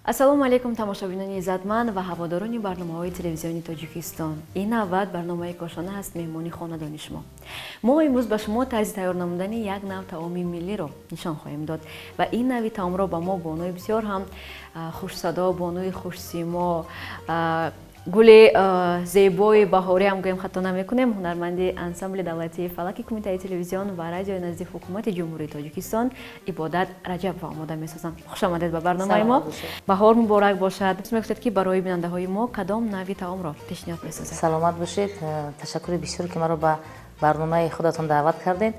Ассалому алайкум, тамошобинони иззатманд ва ҳаводорони барномаҳои телевизиони Тоҷикистон. Ин навбат барномаи Кошона аст, меҳмони хонадони шумо. Мо имрӯз ба шумо тарзи тайёр намудани як нав таоми миллиро нишон хоҳем дод ва ин нави таомро ба мо бонуи бисёр ҳам хушсадо, бонуи хушсимо, гули зебои баҳорӣ ҳам гӯем хато намекунем, ҳунарманди ансамбли давлатии фалаки Кумитаи телевизион ва радиои назди ҳукумати Ҷумҳурии Тоҷикистон Ибодат Раҷабова омода месозанд. Хуш омадед ба барномаи мо. Баҳор муборак бошад. Мегуфтед, ки барои бинандаҳои мо кадом нави таомро пешниҳод месозед? Саломат бошед. Ташаккури бисёр, ки маро ба барномаи худатон даъват кардед.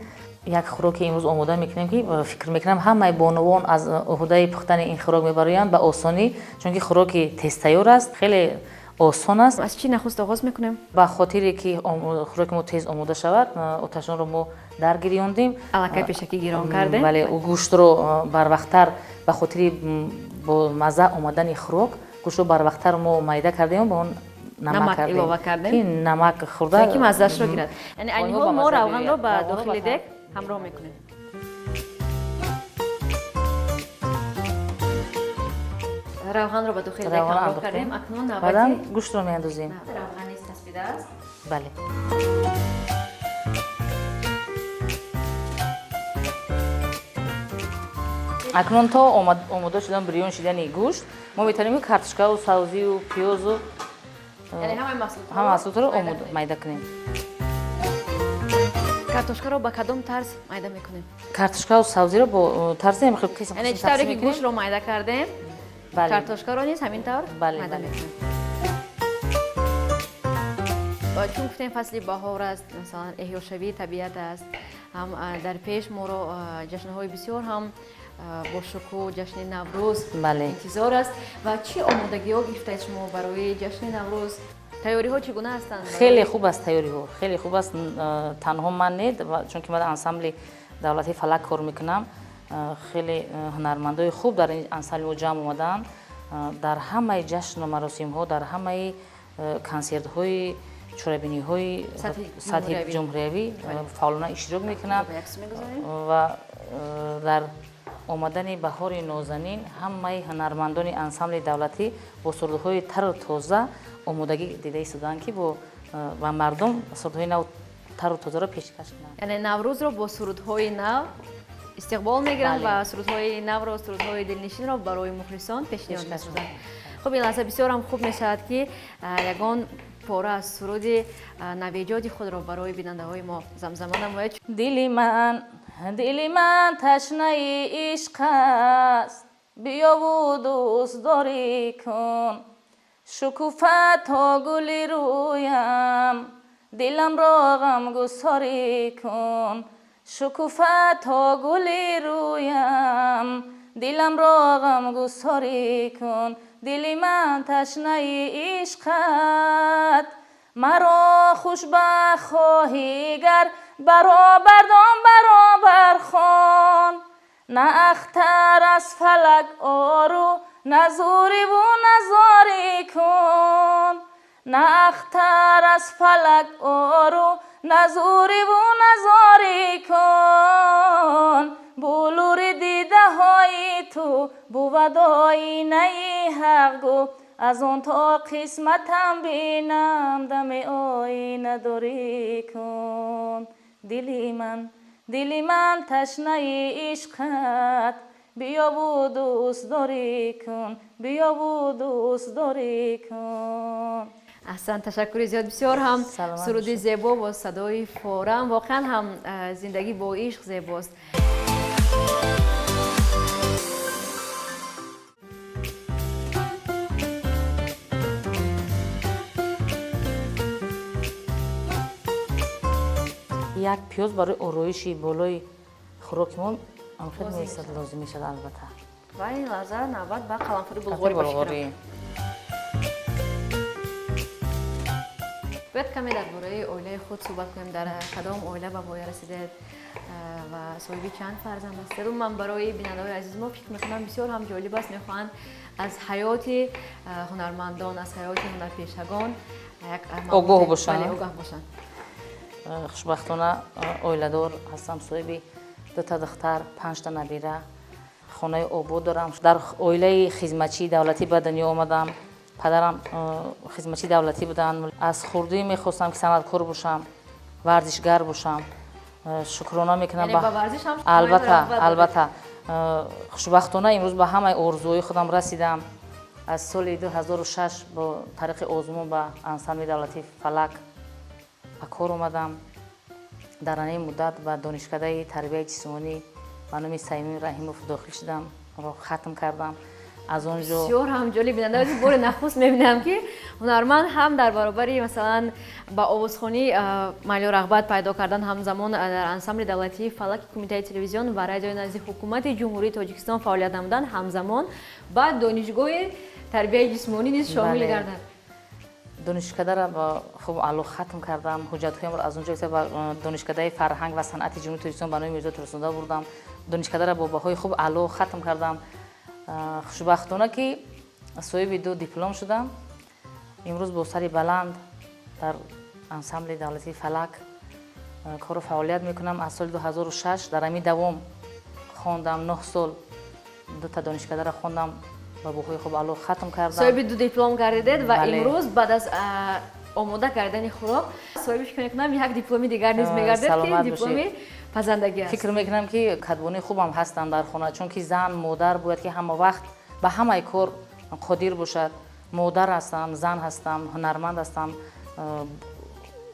Як хӯроки имрӯз омода мекунем, ки фикр мекунам, ҳамаи бонувон аз уҳдаи пухтани ин хӯрок мебароянд ба осонӣ, чунки хӯроки тезтайёр аст, хеле осон аст. Аз чӣ нахуст оғоз мекунем? Ба хотире ки хӯроки мо тез омода шавад, оташонро мо даргирёндем. Аллакай пешакӣ гирон кардем. Бале, гӯштро барвақттар, ба хотири бо мазза омадани хӯрок, гӯштро барвақттар мо майда кардем, ба он намак илова кардем, ки намак хӯрда ки маззаашро гирад. Яъне айни ҳол мо равғанро ба дохили дег ҳамроҳ мекунем. Равғанро ба дохили дег ҳамроҳ кардем. Акнун навбати гӯштро меандозем. Равған низ часпидааст. Бале. Акнун то омода шудан, бирён шидани гӯшт, мо метавонем картошкаву сабзию пиёзу ҳама маҳсулотро майда кунем. Картошкаро ба кадом тарз майда мекунем? Картошкаву сабзиро бо тарзи қисм. Яъне чӣ тавре ки гӯштро майда кардем, картошкаро низ ҳамин тавр майда мекунем. Чун гуфтем, фасли баҳор аст, масалан, эҳёшавии табиат аст, ҳам дар пеш моро ҷашнҳои бисёр ҳам бошукӯҳ, ҷашни Наврӯз интизор аст. Ва чӣ омодагиҳо гирифтаед шумо барои ҷашни Наврӯз? Тайёриҳо чӣ гуна ҳастанд? Хеле хуб аст, тайёриҳо хеле хуб аст. Танҳо ман не, чунки ман ансамбли давлатии фалак кор мекунам. Хеле ҳунармандои хуб дар ин ансамбли мо ҷамъ омадаанд. Дар ҳамаи ҷашну маросимҳо, дар ҳамаи консертҳои, чорабиниҳои сатҳи ҷумҳуриявӣ фаъолона иштирок мекунанд ва дар омадани баҳори нозанин ҳамаи ҳунармандони ансамбли давлатӣ бо сурудҳои тару тоза омодагӣ дида истодаанд, ки ба мардум сурудҳои нав, тару тозаро пешкаш кунанд. Яъне Наврӯзро бо сурудҳои нав истиқбол мегиранд ва сурудҳои навро, сурудҳои дилнишинро барои мухлисон пешниҳод месозанд. Хуб, ин лаҳза бисёр ҳам хуб мешавад, ки ягон пора аз суруди навеҷоди худро барои бинандаҳои мо замзама намояд. Дили ман, дили ман ташнаи ишқ аст, биёву дӯстдорӣ кун. Шукуфа то гули рӯям, диламро ғамгусорӣ кун. Шукуфа то гули рӯям, диламро ғамгусорӣ кун. Дили ман ташнаи ишқат, маро хушбахт хоҳӣ гар, баробардон баробар хон. На ахтар аз фалак ору, на зӯриву на зорӣ кун. На ахтар аз фалак ору, на зӯриву на зорӣ кун. Булури дидаҳои ту бувад оинаи ҳақгӯ, аз он то қисматам бинам, дами оинадорӣ кун. Дили ман, дили ман ташнаи ишқат, биёву дӯстдорӣ кун, биёву дӯстдорӣ кун. Аҳсан, ташаккури зиёд. Бисёр ҳам суруди зебо бо садои форам. Воқеан ҳам зиндагӣ бо ишқ зебост. Як пиёз барои ороиши болои хӯроки мо хел меистад, лозим мешавад, албатта. Ва ин лаҳза навбат ба қаламфури булғорӣ. Булғорӣ. Бояд каме дар бораи оилаи худ суҳбат кунем. Дар кадом оила ба воя расидед ва соҳиби чанд фарзанд ҳастед? Умуман, барои бинандаҳои азиз мо, фикр мекунам, бисёр ҳам ҷолиб аст, мехоҳанд аз ҳаёти ҳунармандон, аз ҳаёти ҳунарпешагон огоҳ бошанд. Огоҳ бошанд. Хушбахтона, оиладор ҳастам, соҳиби дута духтар, панҷта набира. Хонаи обод дорам. Дар оилаи хизматчии давлатӣ ба дунё омадам. Падарам хизматчии давлатӣ буданд. Аз хурдӣ мехостам, ки санъаткор бошам, варзишгар бошам. Шукрона мекунам. Албатта, албатта. Хушбахтона имрӯз ба ҳамаи орзуҳои худам расидам. Аз соли 2006 бо тариқи озмун ба ансамбли давлатии Фалак ба кор омадам. Дар ин муддат ба донишкадаи тарбияи ҷисмонӣ ба номи Саимин Раҳимов дохил шудам, ро хатм кардам. Аз он ҷо бисёр ҳам ҷолиб, бинанда, бори нахуст мебинам, ки ҳунарманд ҳам дар баробари, масалан, ба овозхонӣ майлу рағбат пайдо кардан, ҳамзамон дар ансамбли давлатии Фалаки Кумитаи телевизион ва радиои назди Ҳукумати Ҷумҳурии Тоҷикистон фаъолият намудан, ҳамзамон ба донишгоҳи тарбияи ҷисмонӣ низ шомил гардад. Донишкадаро ба хуб аъло хатм кардам. Ҳуҷҷатҳоямро аз он ҷо ба донишкадаи фарҳанг ва санъати Ҷумҳурии Тоҷикистон ба номи Мирзо Турсунзода бурдам. Донишкадаро бо баҳои хуб аъло хатм кардам. Хушбахтона, ки соҳиби ду диплом шудам. Имрӯз бо сари баланд дар ансамбли давлатии Фалак кору фаъолият мекунам. Аз соли 2006 дар ҳамин давом хондам, 9 сол дута донишкадаро хондам, ба баҳои хуб аъло хатм кардам. Соҳиби ду диплом гардидед ва имрӯз баъд аз омода кардани хӯрок соҳиби, фикр мекунам, як дипломи дигар низ мегардед, ки дипломи пазандагӣ аст. Фикр мекунам, ки кадбони хубам ҳастам дар хона, чунки зан, модар бояд, ки ҳама вақт ба ҳамаи кор қодир бошад. Модар ҳастам, зан ҳастам, ҳунарманд ҳастам,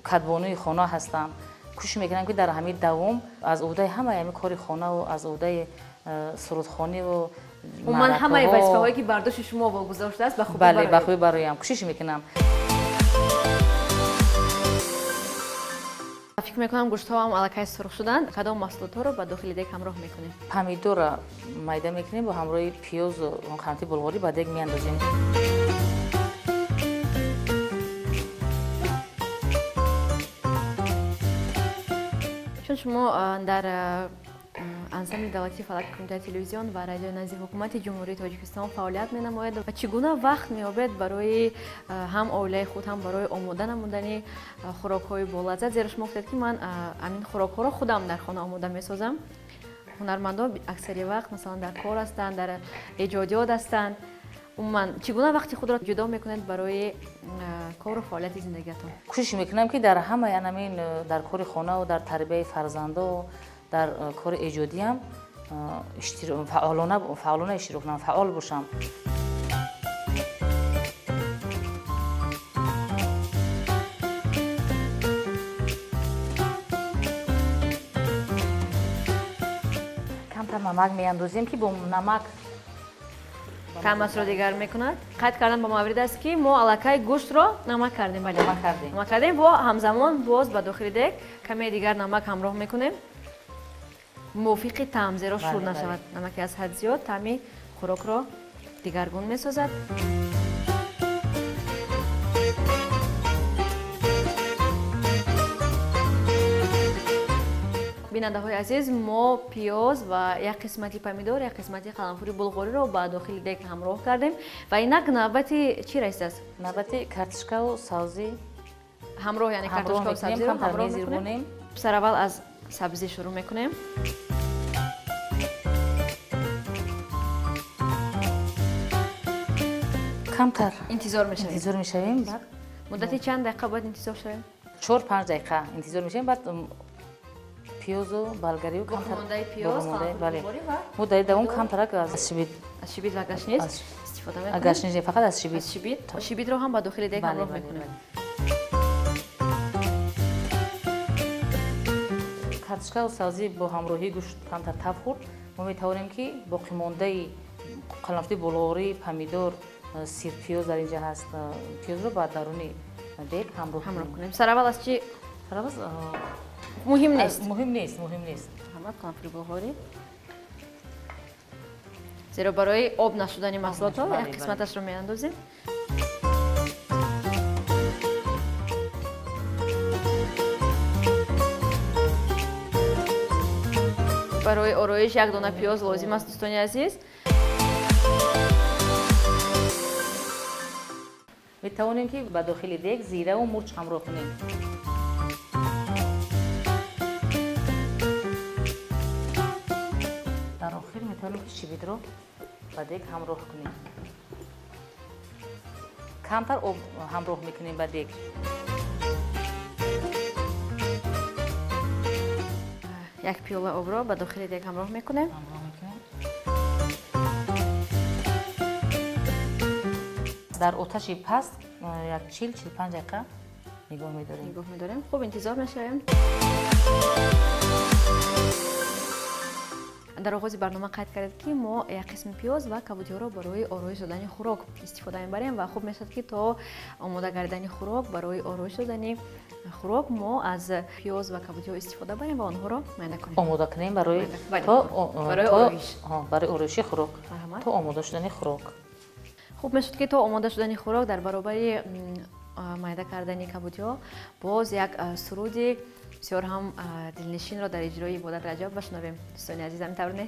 кадбонуи хона ҳастам. Кӯшиш мекунам, ки дар ҳамин давом аз ӯҳдаи ҳамаи ҳамин кори хонаву аз ӯҳдаи сурудхониву умуман ҳамаи вазифаҳое, ки бар дӯши шумо вогузор шудааст, ба хубӣ. Бале, ба хубӣ бароям кӯшиш мекунам. Фикр мекунам, гӯштҳоам аллакай сурх шуданд. Кадом маҳсулотҳоро ба дохили дег ҳамроҳ мекунем? Помидорро майда мекунем, бо ҳамроҳи пиёзу қанти булғорӣ ба дег меандозем. Чун шумо дар ансамбли давлатии Фалаки Кумитаи телевизион ва радиои назди Ҳукумати Ҷумҳурии Тоҷикистон фаъолият менамояд, ва чӣ гуна вақт меёбед барои ҳам оилаи худ, ҳам барои омода намудани хӯрокҳои болаззат? Зеро шумо гуфтед, ки ман ҳамин хӯрокҳоро худам дар хона омода месозам. Ҳунармандон аксари вақт, масалан, дар кор ҳастанд, дар эҷодиёт ҳастанд. Умуман, чӣ гуна вақти худро ҷудо мекунед барои кору фаъолияти зиндагиатон? Кӯшиш мекунам, ки дар ҳамаи анамин, дар кори хонаву дар тарбияи фарзандо, дар кори эҷодиам фаъолона иштирок кунам, фаъол бошам. Камтар намак меандозем, ки бо намак таъмашро дигар мекунад. Қайд кардан ба маврид аст, ки мо аллакай гӯштро намак кардем. Бале, намак кардем. Бо ҳамзамон боз ба дохили дег каме дигар намак ҳамроҳ мекунем, мувофиқи таъм, зеро шур нашавад. Намаки аз ҳад зиёд таъми хӯрокро дигаргун месозад. Бинандаҳои азиз, мо пиёз ва як қисмати помидор, як қисмати қаламфури булғориро ба дохили дег ҳамроҳ кардем ва инак навбати чӣ расидааст? Навбати картошкаву сабзӣ. Ҳамроҳ, яъне картошкаву сабзиро ҳамроҳ мекунем. Сараввал аз сабзӣ шурӯъ мекунем. Камтар интизор мешавем. Интизор мешавем. Муддати чанд дақиқа бояд интизор шавем? 4-5 дақиқа интизор мешавем, баъд пиёзу болгарию. Боқимондаи пиёз, бале, мо дар давом камтарак аз шибит. Аз шибит ва гашниз истифода мекунем. Гашниз не, фақат аз шибит. Аз шибит. Шибитро ҳам ба дохили дег ҳамроҳ мекунем. Картошкаву сабзӣ бо ҳамроҳии гӯшт камтар таб хӯрд, мо метавонем, ки боқимондаи қаламфури булғорӣ, помидор, сирпиёз дар инҷа ҳаст, пиёзро ба даруни дег ҳамроҳ кунем. Сараввал аз чӣ? Сараввал муҳим нест. Муҳим нест, муҳим нест. Ҳамат қаламфури булғорӣ, зеро барои об нашудани маҳсулотҳо як қисматашро меандозем. Барои ороиш як дона пиёз лозим аст, дӯстони азиз. Метавонем, ки ба дохили дег зираву мурч ҳамроҳ кунем. Дар охир метавонем, ки Чибитро ба дег ҳамроҳ кунем. Камтар об ҳамроҳ мекунем ба дег. Як пиёла обро ба дохили дег ҳамроҳ мекунем. Дар оташи паст як 40-45 дақиқа нигоҳ медорем. Нигоҳ медорем. Хуб, интизор мешавем. Дар оғози барнома қайд кардед, ки мо як қисми пиёз ва кабудиҳоро барои ороиш додани хӯрок истифода мебарем ва хуб мешавад, ки то омода гардидани хӯрок барои ороиш додани хӯрок мо аз пиёз ва кабудиҳо истифода барем ва онҳоро майда кунем. Омода кунем барои барои ороиши хӯрок, то омода шудани хӯрок. Хуб мешуд, ки то омода шудани хӯрок дар баробари майда кардани кабудиҳо боз як суруди бисёр ҳам дилнишинро дар иҷрои Ибодат Раҷаб башнавем. Дӯстони азиз, ҳамин тавр не?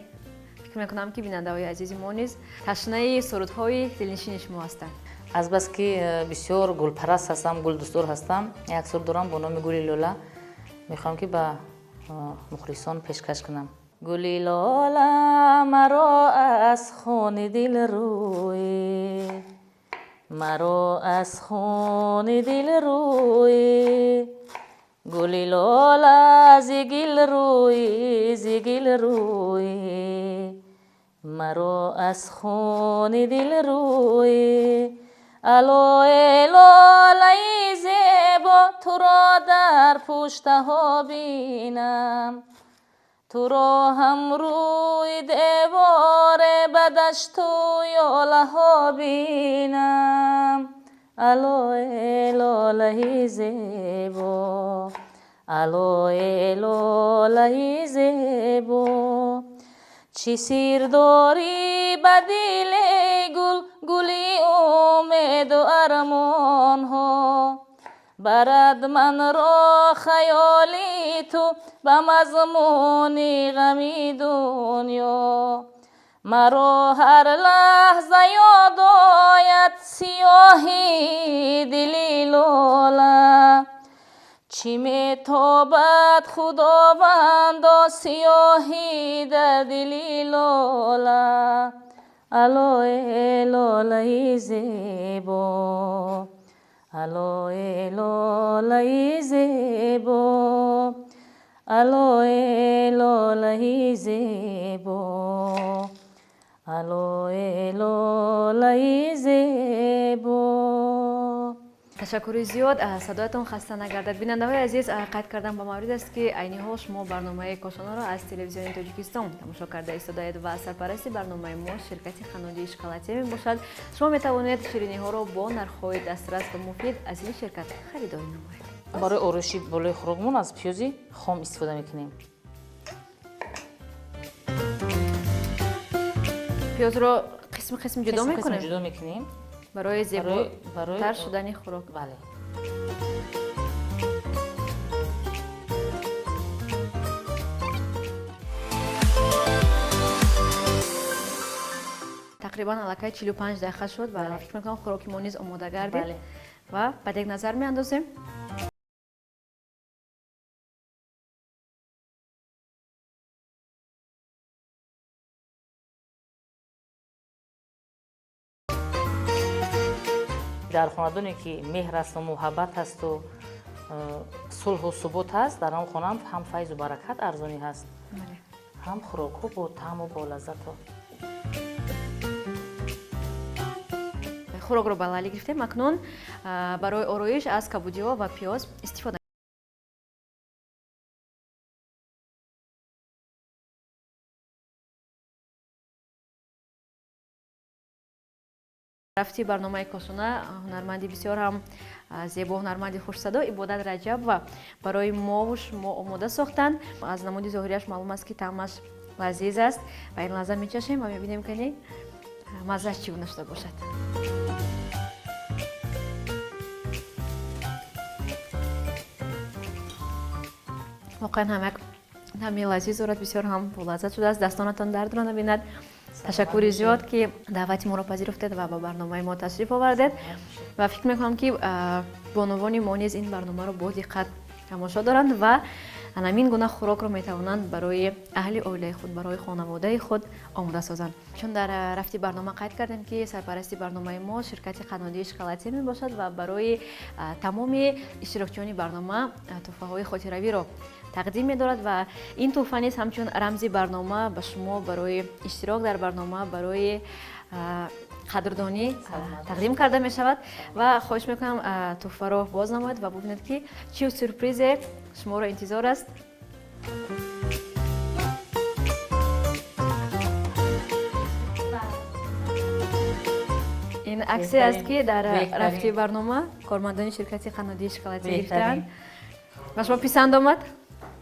Фикр мекунам, ки бинандаҳои азизи мо низ ташнаи сурудҳои дилнишини шумо ҳастанд. Азбаски бисёр гулпараст ҳастам, гулдӯстдор ҳастам, як суруд дорам бо номи Гули Лола. Мехоҳам, ки ба мухлисон пешкаш кунам. Гули лола маро аз хуни дил рӯй, маро аз хуни дил рӯй, гули лола зи гил рӯй, зи гил рӯй, маро аз хуни дил рӯй. Алое лолаи зебо, туро дар пуштаҳо бинам, туро ҳам рӯи деворе ба дашту ёлаҳо бинам. Алое лолаи зебо, алое лолаи зебо, чӣ сир дорӣ ба дили гул, гули умеду армонҳо, барад манро хаёли ту ба мазмуни ғами дунё. Маро ҳар лаҳза ёд ояд сиёҳи дили лола, чӣ метобад худовандо сиёҳӣ дар дили лола. Алое лолаи зебо, алое лолаи зебо, алое лолаи зебо, алое лолаи зебо. Ташаккури зиёд, садоятон хаста нагардад. Бинандаҳои азиз, қайд кардан ба маврид аст, ки айни ҳол шумо барномаи Кошонаро аз телевизиони Тоҷикистон тамошо карда истодаед ва сарпарасти барномаи мо ширкати Ханодии шоколадия мебошад. Шумо метавонед шириниҳоро бо нархҳои дастрас ва муфид аз ин ширкат харидорӣ намоед. Барои ороиши болои хӯрокмон аз пиёзи хом истифода мекунем. Пиёзро қисм қисм ҷудо мекунем? Ҷудо мекунем. Барои зеботар шудани хӯрок. Бале. Тақрибан аллакай 45 дақиқа шуд ва фикр мекунам, хӯроки мо низ омода гардид ва ба дег назар меандозем. Дар хонадоне ки меҳр асту муҳаббат ҳасту сулҳу субот ҳаст, дар он хона ҳам файзу баракат арзонӣ ҳаст, ҳам хӯрокҳо бо таъму бо лаззату. Хӯрокро ба лалӣ гирифтем. Акнун барои ороиш аз кабудиҳо ва пиёз истифода. Рафти барномаи Кошона ҳунарманди бисёр ҳам зебо, ҳунарманди хушсадо Ибодат Раҷабова барои мову шумо омода сохтанд. Аз намуди зоҳирияш маълум аст, ки таъмаш лазиз аст ва ин лаҳза мечашем ва мебинем, ки маззааш чӣ гуна шуда бошад. Воқеан ҳам як таъми лазиз дорад, бисёр ҳам болаззат шудааст. Дастонатон дардро набинад. Ташаккури зиёд, ки даъвати моро пазируфтед ва ба барномаи мо ташриф овардед ва фикр мекунам, ки бонувони мо низ ин барномаро бо диққат тамошо доранд ва ҳамин гуна хӯрокро метавонанд барои аҳли оилаи худ, барои хонаводаи худ омода созанд. Чун дар рафти барнома қайд кардем, ки сарпарасти барномаи мо ширкати қаннодии шоколадӣ мебошад ва барои тамоми иштирокчиёни барнома тӯҳфаҳои хотиравиро тақдим медорад ва ин тӯҳфа низ ҳамчун рамзи барнома ба шумо барои иштирок дар барнома, барои қадрдонӣ тақдим карда мешавад. Ва хоҳиш мекунам, тӯҳфаро боз намоед ва бубинед, ки чӣ сюрпризе шуморо интизор аст. Ин аксе аст, ки дар рафти барнома кормандони ширкати қаннодии шоколадӣ гирифтаанд. Ба шумо писанд омад?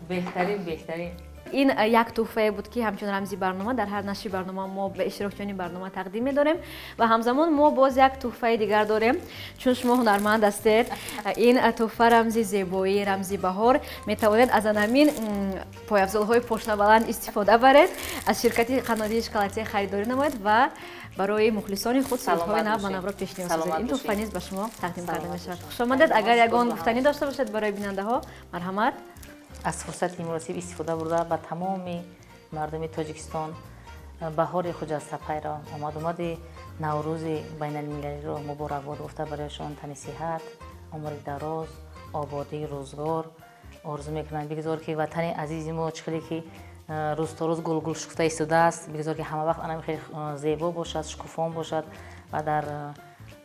Беҳтарин, беҳтарин. Ин як тӯҳфае буд, ки ҳамчун рамзи барнома дар ҳар нашри барнома мо ба иштирокчиёни барнома тақдим медорем. Ва ҳамзамон мо боз як тӯҳфаи дигар дорем. Чун шумо ҳунарманд ҳастед, ин тӯҳфа рамзи зебоӣ, рамзи баҳор. Метавонед аз анамин пойафзолҳои пошнабаланд истифода баред, аз ширкати қаннодии шоколадӣ харидорӣ намоед ва барои мухлисони худ сурудҳои нав ба навро пешниҳод созед. Ин тӯҳфа низ ба шумо тақдим карда мешавад. Хушомадед. Агар ягон гуфтанӣ дошта бошед барои бинандаҳо, марҳамат. Аз фурсати муносиб истифода бурда, ба тамоми мардуми Тоҷикистон баҳори хуҷастапайро, омадомади Наврӯзи байналмилалиро муборакбод гуфта, барояшон тани сиҳат, умри дароз, ободии рӯзгор орзу мекунам. Бигзор, ки ватани азизи мо, чӣ хеле ки рӯз то рӯз гулгул шукуфта истодааст, бигзор, ки ҳама вақт анами хеле зебо бошад, шукуфон бошад ва дар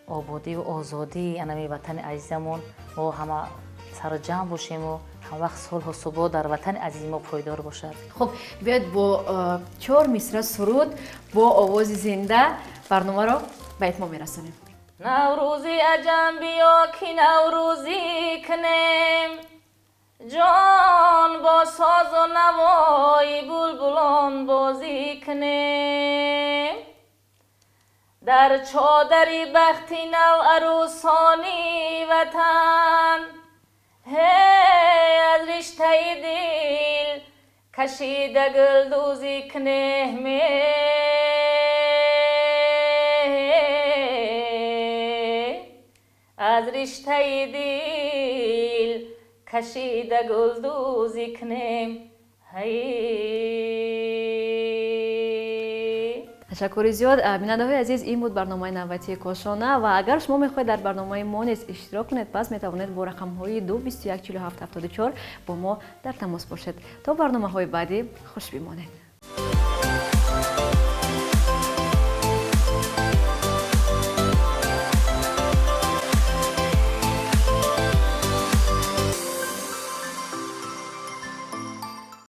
ободию озодии анами ватани азизамон мо ҳама сарҷамъ бошему ҳамвақт сулҳу субот дар ватани азизи мо пойдор бошад. Хуб, биёед бо чор мисра суруд бо овози зинда барномаро ба итмом мерасонем. Наврӯзи аҷам биё, ки наврӯзӣ кунем, ҷон, бо созу навои булбулон бозӣ кунем, дар чодари бахти нав арӯсони ватан, аз риштаи дил кашида гулдӯзӣ кунем, аз риштаи дил кашида гулдӯзӣ кунем. Ҳай. Ташаккури зиёд. Бинандаҳои азиз, ин буд барномаи навбатии Кошона. Ва агар шумо мехоҳед дар барномаи мо низ иштирок кунед, пас метавонед бо рақамҳои 2 21 47 74 бо мо дар тамос бошед. То барномаҳои баъдӣ хуш бимонед.